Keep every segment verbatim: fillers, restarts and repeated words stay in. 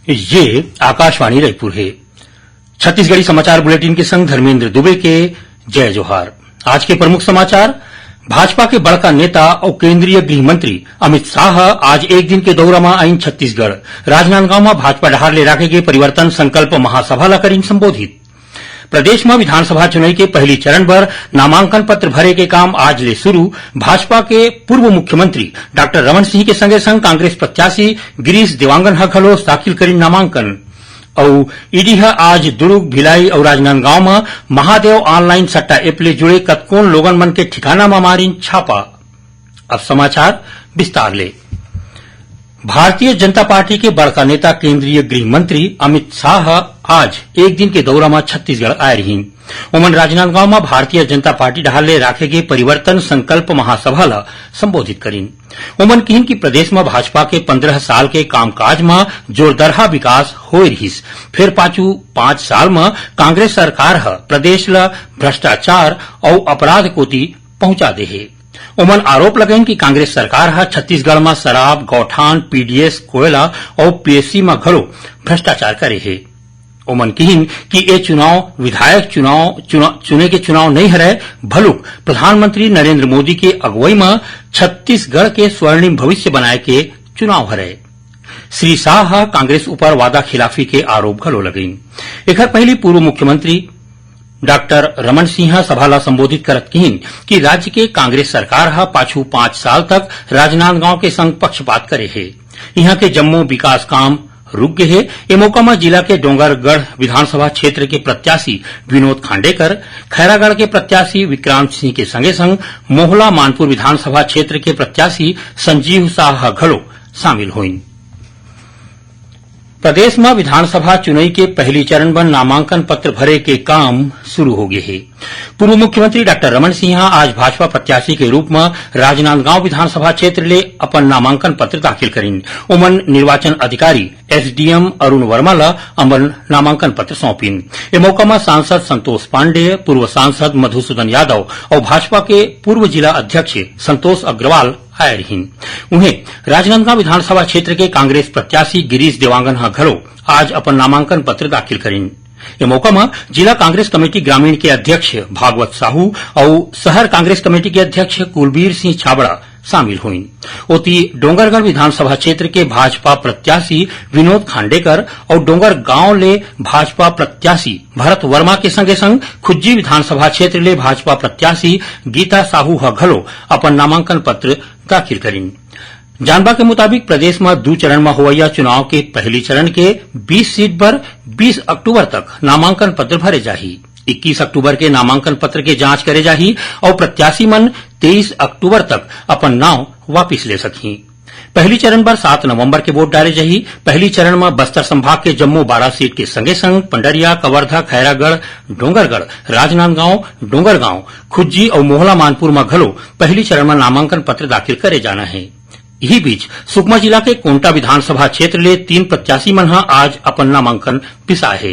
ये आकाशवाणी रायपुर हे। छत्तीसगढ़ी समाचार बुलेटिन के संग धर्मेंद्र दुबे के जय जोहार। आज के प्रमुख समाचार। भाजपा के बड़का नेता अउ केंद्रीय गृह मंत्री अमित शाह आज एक दिन के दौरा म आइन छत्तीसगढ़। राजनांदगांव म भाजपा डहार ले राखे गे परिवर्तन संकल्प महासभा ल करिन संबोधित। प्रदेश म विधानसभा चुनई के पहली चरण बर नामांकन पत्र भरे के काम आज ले शुरू। भाजपा के पूर्व मुख्यमंत्री डॉक्टर रमन सिंह के संगे संग कांग्रेस प्रत्याशी गिरीश देवांगन ह घलो दाखिल करिन नामांकन। अउ ईडी ह आज दुर्ग, भिलाई अउ राजनांदगांव म महादेव ऑनलाइन सट्टा ऐप ले जुड़े कतकोन लोगन मन के ठिकाना म मारिन छापा। अब समाचार विस्तार ले। भारतीय जनता पार्टी के बड़का नेता केंद्रीय गृह मंत्री अमित शाह आज एक दिन के दौरा म छत्तीसगढ़ आए रहिन। ओमन राजनांदगांव म भारतीय जनता पार्टी डहार ले राखे गे परिवर्तन संकल्प महासभा ल संबोधित करिन। ओमन किहिन कि प्रदेश म भाजपा के पंद्रह साल के कामकाज म जोरदरहा विकास होए रिहिस, फेर पाछू पांच साल म कांग्रेस सरकार ह प्रदेश ल भ्रष्टाचार अउ अपराध कोति पहुंचा दे हे। ओमन आरोप लगाइन कि कांग्रेस सरकार ह छत्तीसगढ़ म शराब, गौठान, पीडीएस, कोयला अउ पीएससी म घलो भ्रष्टाचार करे हे। ओमन किहिन कि ए चुनाव विधायक चुनाव, चुना-, चुने के चुनाव नइ हरय, भलुक प्रधानमंत्री नरेंद्र मोदी के अगुवई म छत्तीसगढ़ के स्वर्णिम भविष्य बनाए के चुनाव हरय। श्री शाह ह कांग्रेस ऊपर वादा खिलाफी के आरोप घलो लगाइन। एखर पहिली पूर्व मुख्यमंत्री डॉक्टर रमन सिंह ह सभा ल संबोधित करत किहिन कि राज्य के कांग्रेस सरकार ह पाछू पांच साल तक राजनांदगांव के संग पक्षपात करे हे। इहां के जम्मो विकास काम रुक गे हे। ए मौका म जिला के डोंगरगढ़ विधानसभा क्षेत्र के प्रत्याशी विनोद खांडेकर, खैरागढ़ के प्रत्याशी विक्रांत सिंह के संगे संग मोहला मानपुर विधानसभा क्षेत्र के प्रत्याशी संजीव शाह ह घलो शामिल होइन। प्रदेश म विधानसभा चुनई के पहली चरण बर नामांकन पत्र भरे के काम शुरू हो गे हे। पूर्व मुख्यमंत्री डॉक्टर रमन सिंह ह आज भाजपा प्रत्याशी के रूप म राजनांदगांव विधानसभा क्षेत्र ले अपन नामांकन पत्र दाखिल करिन। ओमन निर्वाचन अधिकारी एसडीएम अरुण वर्मा ल अपन नामांकन पत्र सौंपिन। ए मौका म सांसद संतोष पांडेय, पूर्व सांसद मधुसूदन यादव अउ भाजपा के पूर्व जिला अध्यक्ष संतोष अग्रवाल आए रिहिन। उहें, राजनांदगांव विधानसभा क्षेत्र के कांग्रेस प्रत्याशी गिरीश देवांगन ह घलो आज अपन नामांकन पत्र दाखिल करिन। ए मौका म जिला कांग्रेस कमेटी ग्रामीण के अध्यक्ष भागवत साहू अउ शहर कांग्रेस कमेटी के अध्यक्ष कुलबीर सिंह छाबड़ा शामिल होइन। ओती, डोंगरगढ़ विधानसभा क्षेत्र के भाजपा प्रत्याशी विनोद खांडेकर अउ डोंगरगांव ले भाजपा प्रत्याशी भरत वर्मा के संगे संग खुज्जी विधानसभा क्षेत्र ले भाजपा प्रत्याशी गीता साहू ह घलो अपन नामांकन पत्र दाखिल करिन। जानबा के मुताबिक, प्रदेश म दू चरण म होवइया चुनाव के पहली चरण के बीस सीट बर बीस अक्टूबर तक नामांकन पत्र भरे जाही। इक्कीस अक्टूबर के नामांकन पत्र के जांच करे जाही अउ प्रत्याशी मन तेईस अक्टूबर तक अपन नांव वापिस ले सकही। पहली चरण बर सात नवंबर के वोट डारे जाही। पहली चरण म बस्तर संभाग के जम्मो बारह सीट के संगे संग पंडरिया, कवर्धा, खैरागढ़, डोंगरगढ़, राजनांदगांव, डोंगरगांव, खुज्जी अउ मोहला मानपुर म घलो पहली चरण म नामांकन पत्र दाखिल करे जाना हे। इही बीच, सुकमा जिला के कोंटा विधानसभा क्षेत्र ले तीन प्रत्याशी मन ह आज अपन नामांकन बिसाए हे।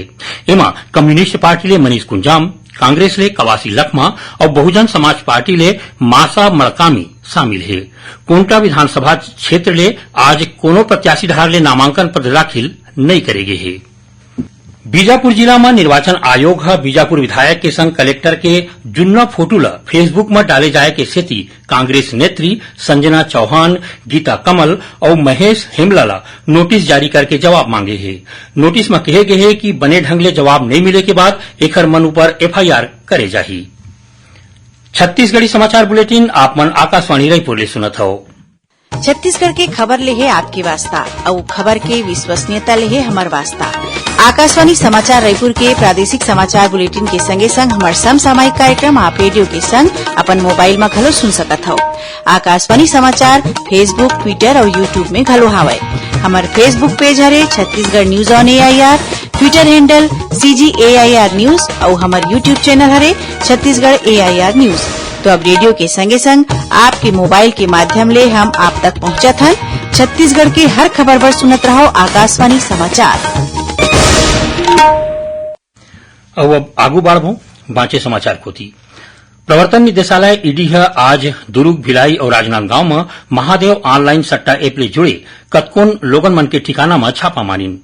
एमा कम्युनिस्ट पार्टी ले मनीष कुंजाम, कांग्रेस ले कवासी लखमा अउ बहुजन समाज पार्टी ले मासा मड़कामी शामिल हे। कोंटा विधानसभा क्षेत्र ले आज कोनो प्रत्याशी डहार ले नामांकन पत्र दाखिल नइ करे गे हे। बीजापुर जिला म निर्वाचन आयोग ह बीजापुर विधायक के संग कलेक्टर के जुन्ना फोटो ल Facebook म डाले जाए के सेती कांग्रेस नेत्री संजना चौहान, गीता कमल अउ महेश हेमला ल नोटिस जारी करके जवाब मांगे हे। नोटिस म कहे गे हे कि बने ढंग ले जवाब नइ मिले के बाद एखर मन ऊपर एफआईआर करे जाही। छत्तीसगढ़ी समाचार बुलेटिन आप मन आकाशवाणी रायपुर ले सुनत हव। छत्तीसगढ़ के खबर ले हे आपके वास्ता, अउ खबर के विश्वसनीयता ले हे हमर वास्ता। आकाशवाणी समाचार रायपुर के प्रादेशिक समाचार बुलेटिन के संगे संग हमर समसामयिक कार्यक्रम आप रेडियो के संग अपन मोबाइल म घलो सुन सकत हव। आकाशवाणी समाचार Facebook, Twitter अउ YouTube में घलो हावय। हमर Facebook पेज हरे Chhattisgarh news on AIR, Twitter handle CG AIR news अउ हमर YouTube चैनल हरे छत्तीसगढ़ एआईआर न्यूज। तो अब रेडियो के संगे संग आपके मोबाइल के माध्यम ले हम आप तक पहुंचत हन। छत्तीसगढ़ के हर खबर बर सुनत रहव आकाशवाणी समाचार। अउ अब आगू बाढ़बो बांचे समाचार कोती। प्रवर्तन निदेशालय ईडी ह आज दुर्ग, भिलाई अउ राजनांदगांव म महादेव ऑनलाइन सट्टा ऐप ले जुड़े कतकोन लोगन मन के ठिकाना म छापा मारिन।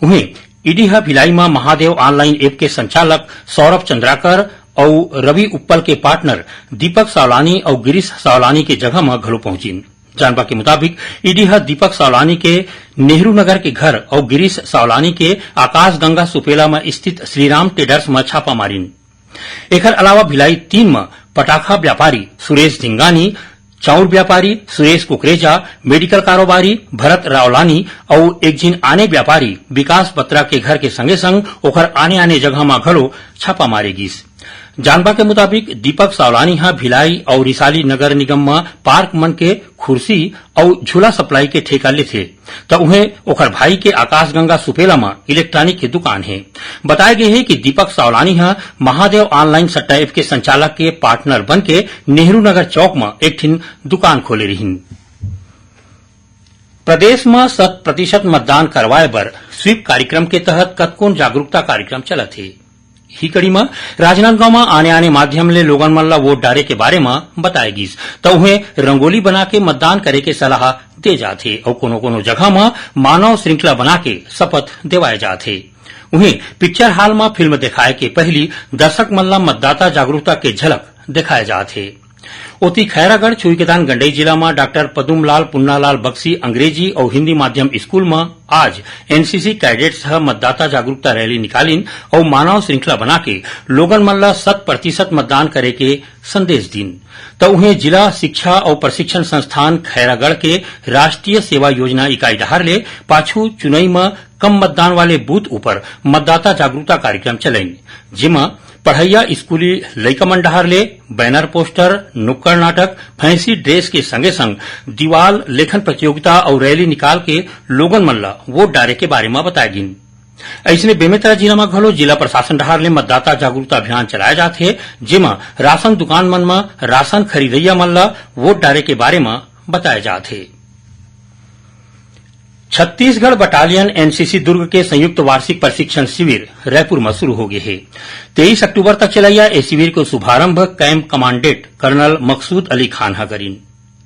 उहें, ईडी ह भिलाई म महादेव ऑनलाइन ऐप के संचालक सौरभ चंद्राकर अउ रवि उप्पल के पार्टनर दीपक सावलानी अउ गिरीश सावलानी के जगह म घलो पहुंचिन। जानबा के मुताबिक, ईडी ह दीपक सावलानी के नेहरू नगर के घर अउ गिरीश सावलानी के आकाशगंगा सुपेला म स्थित श्रीराम ट्रेडर्स म छापा मारिन। एखर अलावा भिलाई तीन म पटाखा व्यापारी सुरेश झिंगानी, चाउर व्यापारी सुरेश कुकरेजा, मेडिकल कारोबारी भरत रावलानी अउ एक झिन आने व्यापारी विकास बत्रा के घर के संगे संग ओखर आने-आने जगह म घलो छापा मारे गिस। जानबा के मुताबिक, दीपक सावलानी ह भिलाई अउ रिसाली नगर निगम म पार्क मन के खुर्सी अउ झूला सप्लाई के ठेका लेथे, त उहें ओखर भाई के आकाशगंगा सुपेला म इलेक्ट्रॉनिक के दुकान हे। बताय गे हे कि दीपक सावलानी ह महादेव ऑनलाइन सट्टा ऐप के संचालक के पार्टनर बन के नेहरू नगर चौक म एक ठिन दुकान खोले रिहिन। प्रदेश म शत प्रतिशत मतदान करवाए बर स्वीप कार्यक्रम के तहत कतकोन जागरूकता कार्यक्रम चलत हे। इही कड़ी म राजनांदगांव म आने-आने माध्यम ले लोगन मन ल वोट डारे के बारे म बताए गिस। त उहें, रंगोली बना के मतदान करे के सलाह दे जात हे अउ कोनो-कोनो जगह म मानव श्रृंखला बना के शपथ देवाए जात हे। उहें, पिक्चर हॉल म फिल्म देखाए के पहिली दर्शक मन ल मतदाता जागरूकता के झलक देखाए जात हे। ओती, खैरागढ़ चुईकेदान गंडई जिला म डॉक्टर पदुमलाल पुन्नालाल बक्सी अंग्रेजी अउ हिंदी माध्यम स्कूल म आज एनसीसी कैडेट्स ह मतदाता जागरूकता रैली निकालिन अउ मानव श्रृंखला बना के लोगन मन ल शत प्रतिशत मतदान करे के संदेश दीन। त उहें, जिला शिक्षा अउ प्रशिक्षण संस्थान खैरागढ़ के राष्ट्रीय सेवा योजना इकाई डहार ले पाछू चुनई म कम मतदान वाले बूथ ऊपर मतदाता जागरूकता कार्यक्रम चलाइन, जेमा पढ़इया स्कूली लइका मन डहार ले बैनर पोस्टर, नुक्कड़ नाटक, फैंसी ड्रेस के संगे संग दीवाल लेखन प्रतियोगिता अउ रैली निकाल के लोगन मन ल वोट डारे के बारे म बताय गिन। अइसने, बेमेतरा जिला म घलो जिला प्रशासन डहार ले मतदाता जागरूकता अभियान चलाए जात हे, जेमा राशन दुकान मन म राशन खरीदइया मन ल वोट डारे के बारे म बताए जात हे। छत्तीसगढ़ बटालियन एनसीसी दुर्ग के संयुक्त वार्षिक प्रशिक्षण शिविर रायपुर म शुरू हो गे हे। तेईस अक्टूबर तक चलइया ए शिविर के शुभारंभ कैंप कमांडेंट कर्नल मकसूद अली खान ह करिन।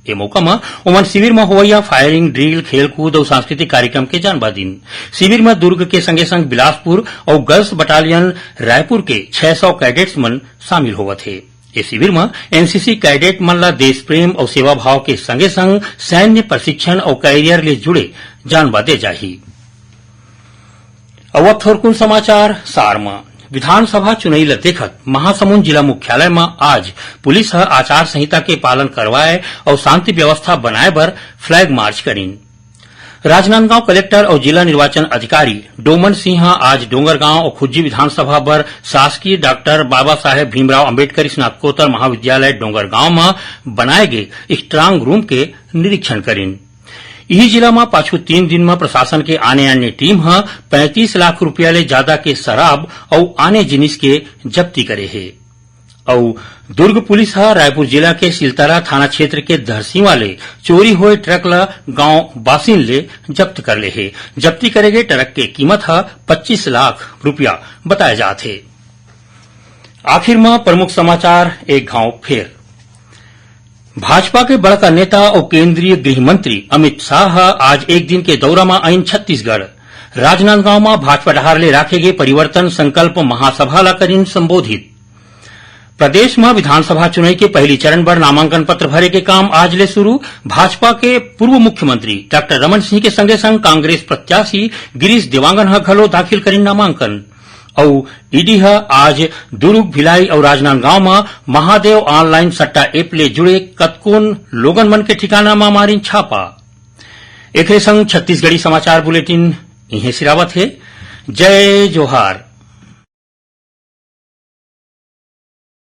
ए मौका म ओमन शिविर म होवइया फायरिंग, ड्रिल, खेलकूद अउ सांस्कृतिक कार्यक्रम के जानबा दीन। शिविर म दुर्ग के संगे संग बिलासपुर अउ गर्ल्स बटालियन रायपुर के छह सौ कैडेट्स मन शामिल होवत हे। ए शिविर म एनसीसी कैडेट मन ल देश प्रेम अउ सेवा भाव के संगे संग सैन्य प्रशिक्षण अउ कैरियर ले जुड़े जानबा दे जाही। अउ अब थोरकुन समाचार सार म। विधानसभा चुनई ल देखत महासमुंद जिला मुख्यालय म आज पुलिस ह आचार संहिता के पालन करवाए अउ शांति व्यवस्था बनाए बर फ्लैग मार्च करिन। राजनांदगांव कलेक्टर अउ जिला निर्वाचन अधिकारी डोमन सिंह ह आज डोंगरगांव अउ खुज्जी विधानसभा बर शासकीय डॉक्टर बाबा साहेब भीमराव अंबेडकर स्नातकोत्तर महाविद्यालय डोंगरगांव म बनाए गे स्ट्रांग रूम के निरीक्षण करिन। इही जिला म पाछू तीन दिन म प्रशासन के आने-आने टीम ह पैंतीस लाख रुपया ले जादा के शराब अउ आने जिनिस के जब्ती करे हे। अउ दुर्ग पुलिस ह रायपुर जिला के सिलतरा थाना क्षेत्र के धरसीवा ले चोरी होए ट्रक ल गांव बासिन ले जब्त कर ले हे। जब्ती करे गे ट्रक के कीमत ह पच्चीस लाख रुपया बताए जात हे। आखिर म प्रमुख समाचार एक घांव फेर। भाजपा के बड़का नेता अउ केंद्रीय गृह मंत्री अमित शाह ह आज एक दिन के दौरा म आइन छत्तीसगढ़। राजनांदगांव म भाजपा डहार ले राखे गे परिवर्तन संकल्प महासभा ल करिन संबोधित। प्रदेश म विधानसभा चुनई के पहली चरण बर नामांकन पत्र भरे के काम आज ले शुरू। भाजपा के पूर्व मुख्यमंत्री डॉक्टर रमन सिंह के संगे संग कांग्रेस प्रत्याशी गिरीश देवांगन ह घलो दाखिल करिन नामांकन। अउ ईडी ह आज दुर्ग, भिलाई अउ राजनांदगांव म महादेव ऑनलाइन सट्टा ऐप ले जुड़े कतकोन लोगन मन के ठिकाना म मारिन छापा। एखरे संग छत्तीसगढ़ी समाचार बुलेटिन इहें सिरावत हे। जय जोहार।